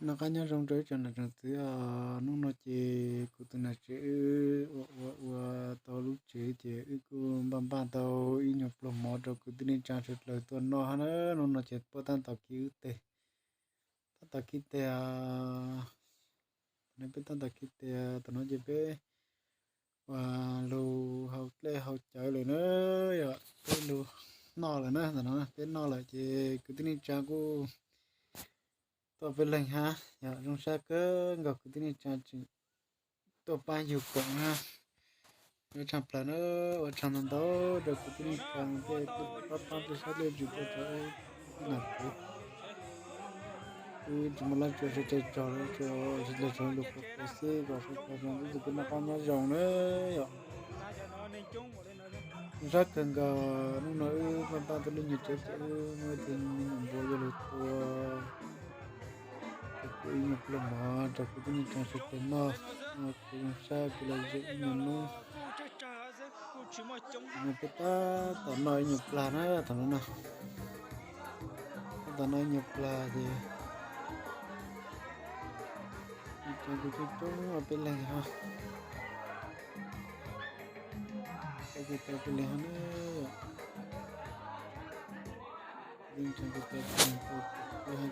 Noj qab nyob zoo rau ib tsoom niam tsoom txiv os. Hnub no ces kuv tus niam tsev wb ua ua ua tau lub tsev ces wb kuj npaj npaj tau ib nyuag pluag mov rau kwv tij neej tsa sawv daws tuaj noj hab na. Hnub no ces puab tab tom kib wb teg, tab tom kib teg, peb tab tom kib teg. Tam no ces peb ua lug haus dlej haus cawv lawm na, yog peb lug noj lawm na. Tam no peb noj lawm ces kwv tij neej tsa kuj tuaj peb leeg hab. Yog zoo sab kawg nkaus kwv tij neej tsa tseem tuaj pab yug koom hab. Ua tsaug plawg na, ua tsaug ntau ntau rau kwv tij neej tsa tej pab pab tej sab dlej zim tuaj rau wb nam txiv. Wb tsis muaj dab tsi, sawv tsees tsaug, sawv tsees tsaug lug qhuas qhuas xwb kom sawv tsees tsaug ntub tus kws noj qab nyob zoo na yom. Zoo sab kawg nkaus hnub no wb npaj npaj tau lub nyuag tsev ces wb muaj ib tug me nyuam npua yuav lug tua ib nyuag pluag mov rau kwv tij neej tsa sawv tsees noj. Zoo sab kws lug zem ib nyuag nub. Peb tab tom noj ib nyuag plag na, tam no na. Tab tom noj ib nyuag plag ces coob coob peb leeg hab. Peb leeg hab na. Ib tsoom kwv tij neej tsa,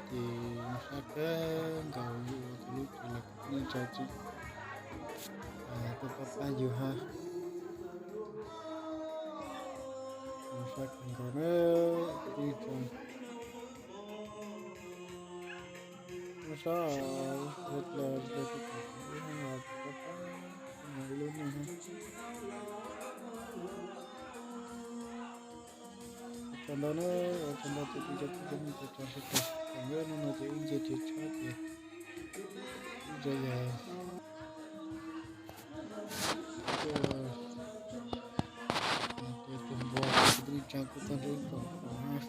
ces zoo sab kawg nkaus yug tau lub tsev los kwv tij neej tsa tseem tuaj pab pab yug hab. Zoo sab kawg nkaus na, kwv tij neej tsa. Zoo sab, los los pab pab yug hab, ib lub neej hab. Ua tsaug ntau na, ua tsaug ntau rau kwv tij neej tsa sawv daws. Tam hnub no ces wb nce tsev tshab ces wb tseem yog tuaj tua tus npua, kwv tij neej tsa kuj tuaj hlub koom koom hab.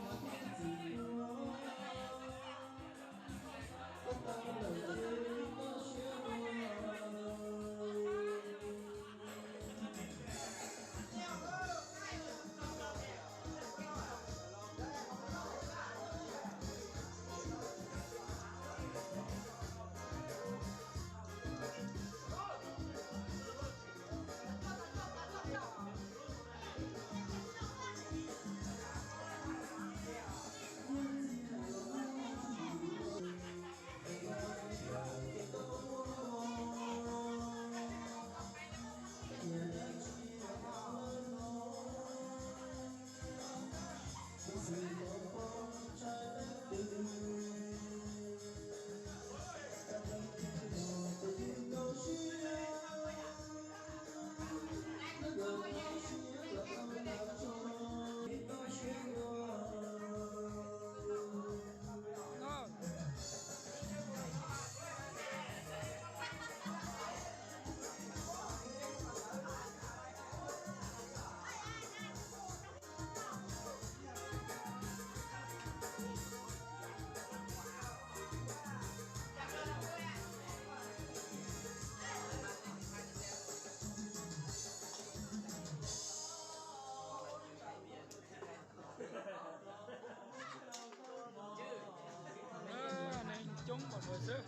Neeg coob npaum no xwb.